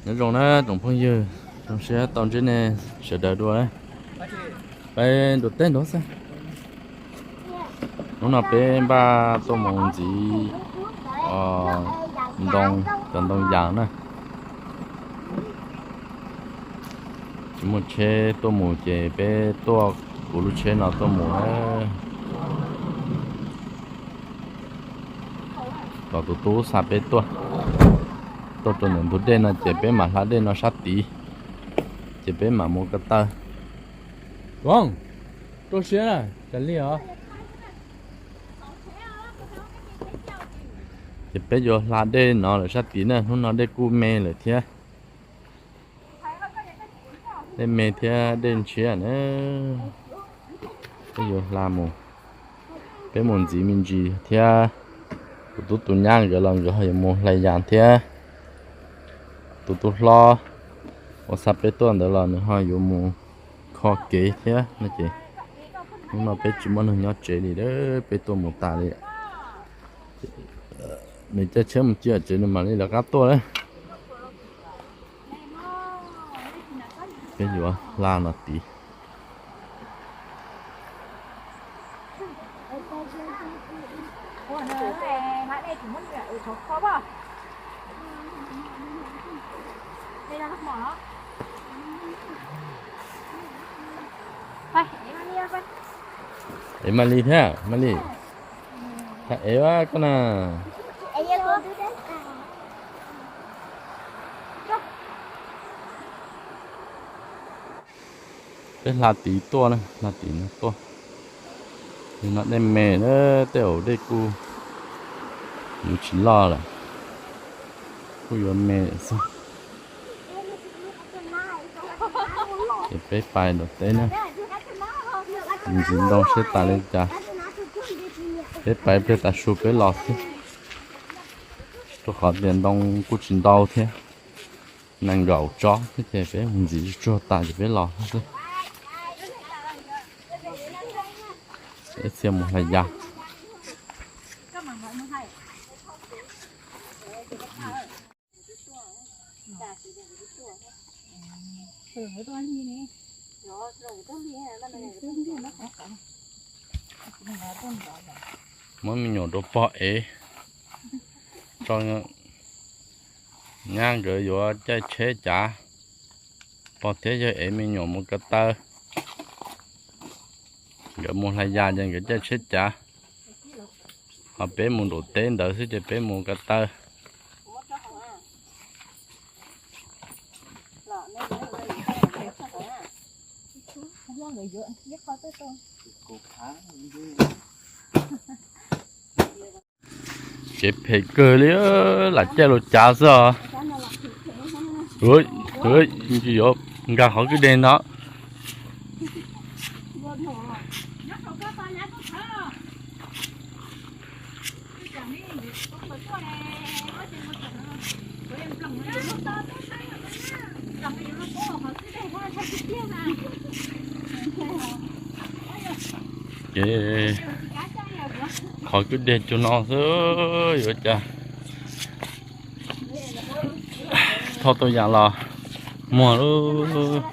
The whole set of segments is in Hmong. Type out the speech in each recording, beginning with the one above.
Nyob zoo na tsoom phooj ywg, zoo siab tau ntsib nej sawv daws dua. Peb nram teb nraud xwb. Hnub no peb npaj tuaj mus ntxiv ntoo, cov ntoo yas na. Tsis muaj tsheb tuaj mus ces peb tuaj kuv lub tsheb no tuaj mus. Kom tus tub xa peb tuaj, tuaj rau ntawm ntug dej no ces peb mam hla dej no sab tid, ces peb mam mus ko taw. Tuaj siab na, cas li os. Ces peb yuav hla dej no lawm sab tid na, hnub no dej kuj me lawm thiab. Dej me thiab dej ntshiab na. Peb yuav hla mus, peb mus ntxiv me ntsis thiab. Kuv tub tus nyab nkawd los nkawd ho yuav mus hlais yas thiab. Tus tub hlob uas xa peb tuaj ntawd los nws ho yuav mus kho kev thiab no ces hnub no peb tsis muaj neeg nyob tsev li, peb tuaj mus tas li. Nws caij tsheb mus ciam tsev nws mam li lawv qab tuaj lawm. Peb yuav hla no tid. Ev Maj Li thiab, Maj Li, tham ev koj na. Peb hla tid tuaj na, hla tid no tuaj. Nim no dej me na, tej zaum dej kuj mus tsis loj lawm, kuj yuav me xwb. Ces peb pais nram teb na, ntxiv ntoo seb tas li cas, peb pais pliag tas su peb los xwb. Rau qhov tias ntoo kuj tsis ntau thiab, nees nkaum tsob thiab ces peb mus ntxiv tsuag tas ces peb los xwb. Ib txhia mus hlais yas. Muab me nyuam rau pog ev, tso nyab nkawd yuav caij tsheb cav. Pog thiab yawg ev me nyuam mus ko taw, nkawd mus hlais yas ces nkawd caij tsheb cav, ho peb mus nram teb ntawd xwb ces peb mus ko taw. Kev phem kawg li, lam caij los cav xwb os. Yuav nkag qhov kwj deg no. Ces qhov kwj deg cuag no xwb yuav cas thauj tau yam los muag lub.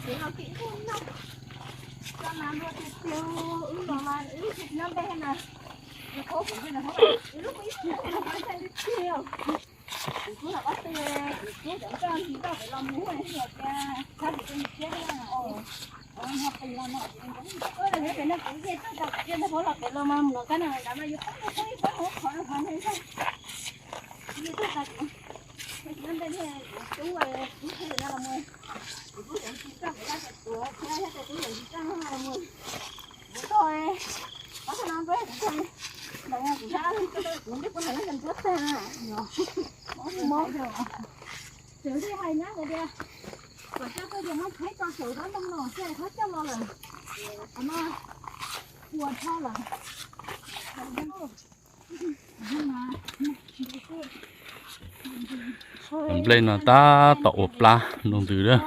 Nplej no tab tom ua plab nroo ntws lawm.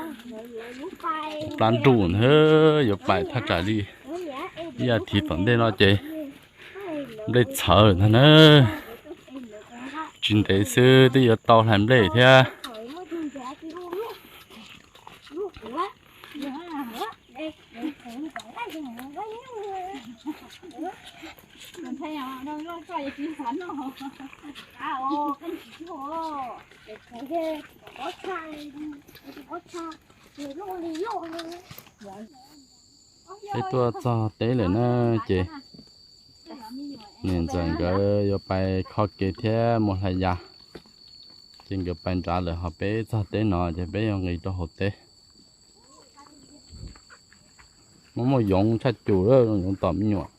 Ua plab nruj na, yuav pais thaj tsam li ib as thiv tom ntej no ces nplej txhawv ntag na. Tsis ntev xwb twb yuav tau hlais nplej thiab. Peb tuaj txog teb lawm na, ces niam ntxawm nkawd yuav pais kho kev thiab mus hlais yas. Ces nkawd pais nrad lawm, ho peb txog teb no ces peb yuav nqis rau hauv teb. Muaj muaj yoov tshaj cum, yoov tom me nyuam.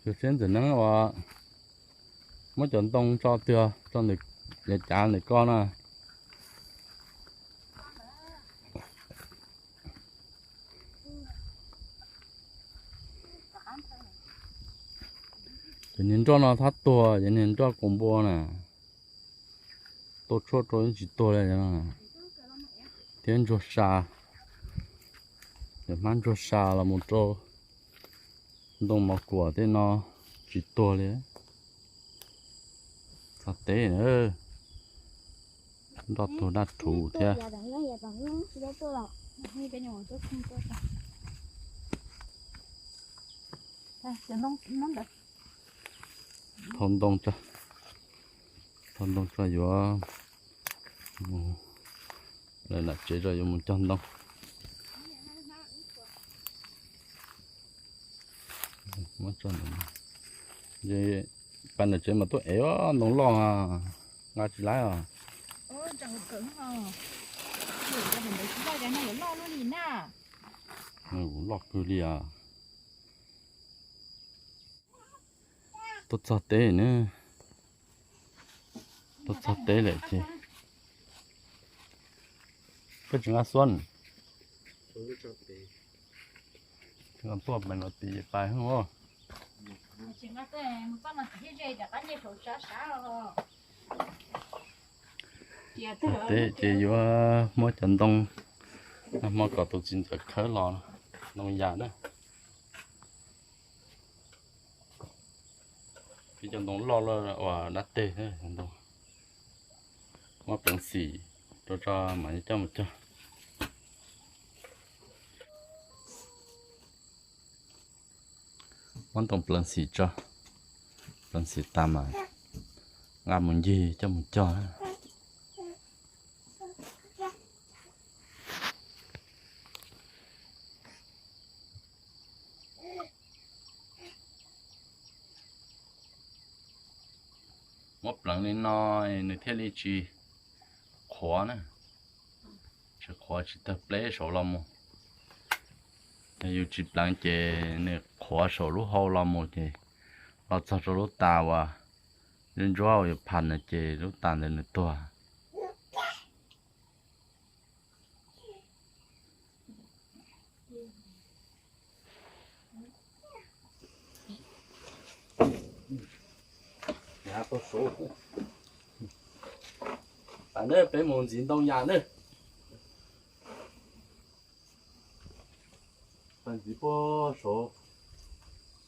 Tus txiv ntxawm neeb uas muab cov ntoo tso twg, yav cav ntawm koj na. Cov niag nroj no thab tuag, cov niag nroj kaus npua na, tuaj tshuaj rau yeej tsis tuag li. Thiab ntsuag sa, cov hmab ntsuag sa los mus rau ntoo mov kuam tej no tsis tuag li. Txog teb na, nroj tuag daj rhuv thiab. Thau ntoo tso, thau ntoo tso yuav mus, lawm nram tsev tso yuav mus cog ntoo. Pais nram tsev mas tuaj ev ntoo loj, nqa tsis laib os. Loj kawg li os. Tuaj txog teb na, tuaj txog teb lawm ces koj tsis nqa xuab. Tuaj pais no tim pais hwj. Teb ces yuav muab cov ntoo no hmo kom tus txiv ntxawm khawb los ntoo yas na. Ib cov ntoo loj loj uas dab teg, muab pleev xim rau tso mam coj mus cog. Muab ntoo pleev xim tso, pleev xim tas mas nqa mus ncig coj mus cog. Muab pleev li no nws thiaj li tsis qhuav na, tsis qhuav tsis tawg pleb saud los mus. Yog yus tsis pleev ces nws qhuav saum lub hau los mus ces los txog rau lub tas uas ntsuab ntsuab uas yus phas na ces lub tas ntawd nws tuag. Peb mus ntxiv ntoo yas nawb. Pais ntxiv puag saud,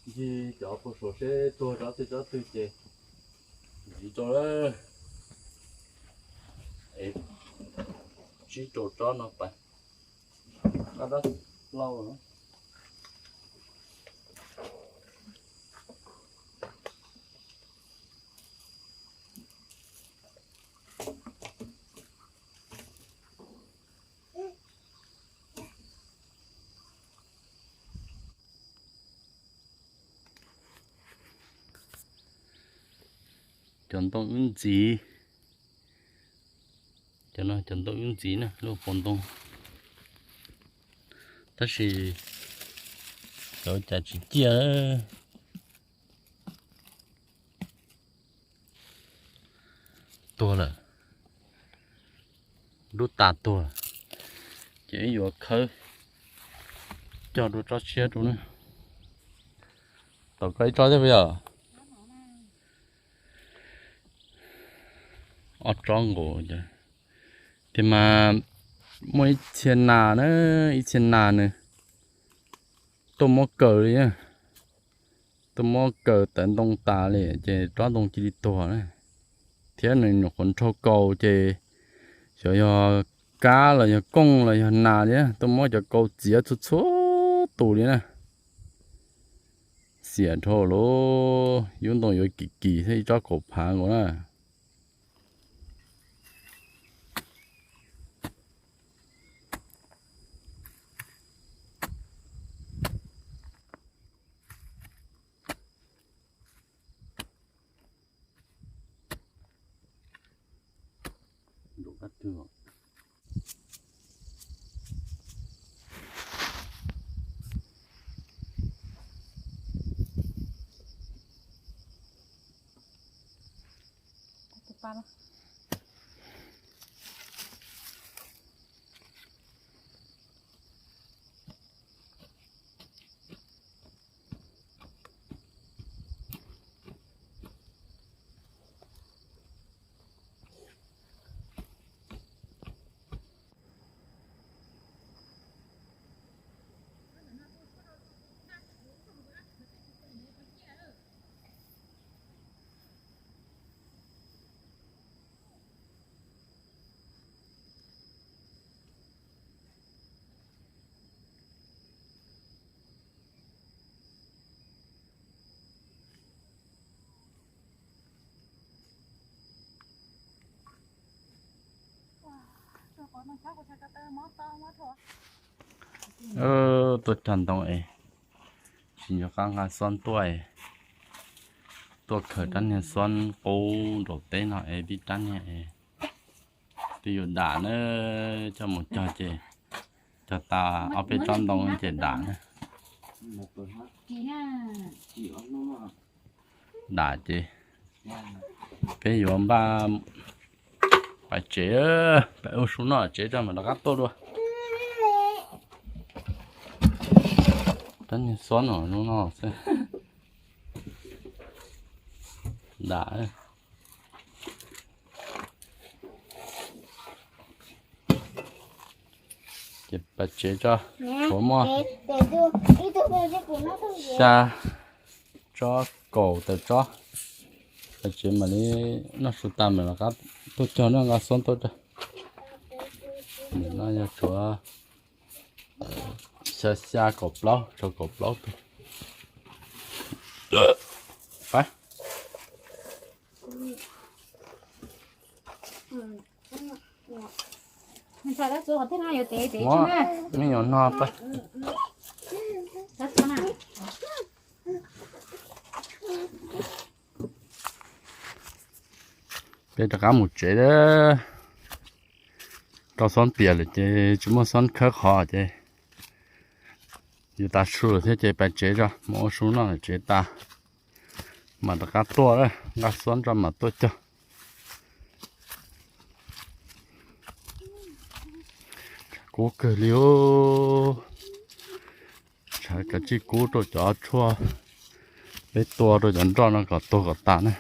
ncig cov puag saud seb tuag tsob twg tsob twg ces ntxiv rau lawm. Es tsib rau tsob no pais. Lauj. Cov ntoo wb ntxiv, cov no cov ntoo wb ntxiv na, lub hauv paus ntoo. Tab sis cov cas tsis ciaj, tuag lawm, dub tas tuag, ces wb yuav khawb cog dua tsob tshiab rau na. Tau koj ib tsob thiab puas yog? Ob tsob nkaus. Tiag mas muaj ib txhia nas na, ib txhia nas nws tuaj muab kaws li, tuaj muab kaws tawv ntoo tas li ces tsob ntoo cia li tuag na. Thiab nws nyuam qhuav nrhau kaus ces xyov yog kab los yog kooj los yog nas li tuaj muab cov kaus txiav txhua txhua tus li na. Xiam dhau lawm, yub ntoo yuav kim kim thiab ib tsob kaus phav nkaus na. Tuaj cog ntoo es tsis nco qab nqa xob tuaj es tuaj khaws rab niag xob qub nraum teb no es tib rab niag es twb yuav dam na, coj mus cog ces cog tas ob peb tsob ntoo ces dam na. Dam ces peb yuav npaj pais tsev, peb ua su noj tsev tso mam rov qab tuaj dua. Rab niag xob no no xwb. Dam ces pais tsev tso, tshuav muaj xya tsob kaus tawm tsob. Pais tsev mam li noj su tas mam rov qab tuaj cog na, nqa xob tuaj tso. Nim no yog tshuav xya xya kaum plaub, tshuav kaum plaub tug. Pab. Me nyuam no pab. Peb rov qab mus tsev. Rau xob piam lawm ces tsis muaj xob khawb qhov ces yus tas su lawm thiab ces pais tsev tso, mus ua su noj tsev tas mam rov qab tuaj, nqa xob tso mam tuaj cog. Kub kawg li os. Tshav kav tsij kub rau cov tshuaj, peb tua rau cov nroj no kom tuag kom tas na.